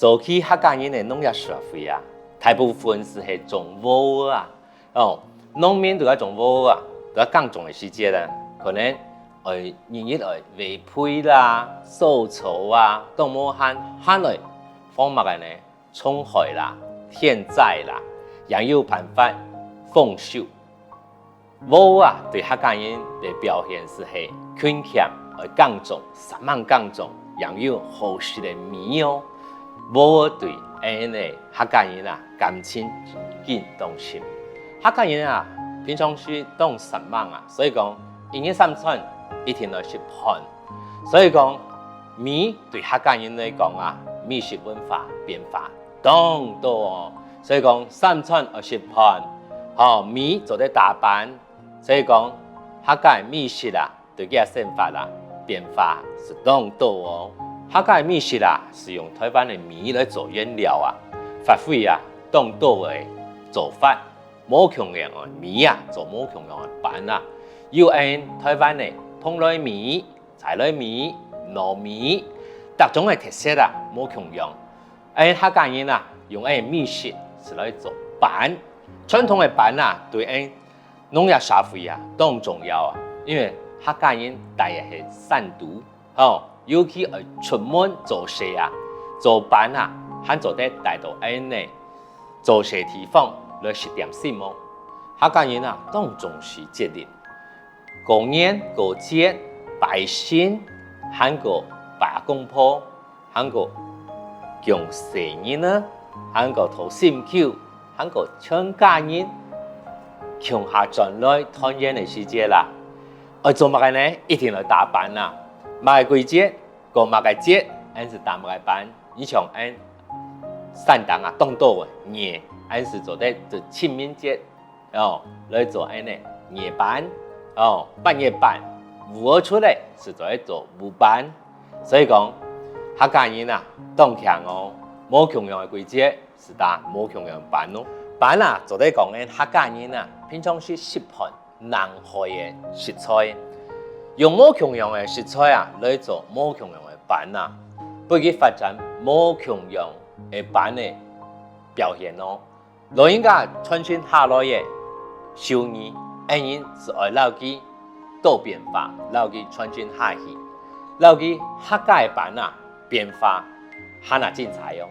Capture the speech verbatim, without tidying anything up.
早期客家人个農業社會啊，大部分就係種禾仔啊。哦，農民都愛種禾仔啊，都愛耕種个時節啊，可能愛日日愛挖肥啦、掃草啊，都無閒，閒來放麼个呢？ 種菜啦、跈仔啦，也有辦法豐收。禾仔啊，對客家人个表現就係勤儉，愛耕種，煞猛耕種，也有好食个米哦。禾仔對𫣆个客家人啊，感情緊當深。客家人啊，平常時當煞猛啊，所以講一日三餐一定愛食飯。所以講，米對客家人來講啊，米食文化變化當多哦。所以講，三餐愛食飯，吼，米做得打粄。所以講，客家个米食啊，對佢个生活啊，變化係當多哦。客家个米食啊，係用臺灣个米來做原料啊，發揮啊，當多个做法。無共樣个米啊，做無共樣个粄啊。有𫣆臺灣个蓬萊米、 在來米、糯米，逐種个特色啊，無共樣。𫣆客家人啊，用𫣆米食係來做粄。傳統个粄啊，對𫣆農業社會啊，當重要啊，因為客家人大个係山肚，吼，尤其愛出門做事啊，做粄啊，還做得帶到𫣆呢，做事地方來食點心哦。客家人啊，當重視節日。 過年、過節、拜神，還過拜公婆，還過降細人仔，還過討心臼，還過全家人共下轉來團圓个時節啦。愛做麼个呢？一定愛打粄啦！麼个季節，過麼个節，𫣆就打麼个粄。你像𫣆山頂啊，當多个月，𫣆就做得做清明節 哦，來做恁呢，月粄，哦，八月粄，芋仔出來，就做得做芋粄。所以講，客家人啊，當慶哦，無共樣个季節，就打無共樣个粄哦。粄啊，做得講𫣆客家人啊，平常時食飯難開个食材，用無共樣个食材啊，來做無共樣个粄啊，分佢發展無共樣个粄个表現哦。 老人家傳承下來个手藝，𫣆人就愛摎佢多變化，摎佢傳承下去，摎佢客家个粄啊變化，還較精彩哦。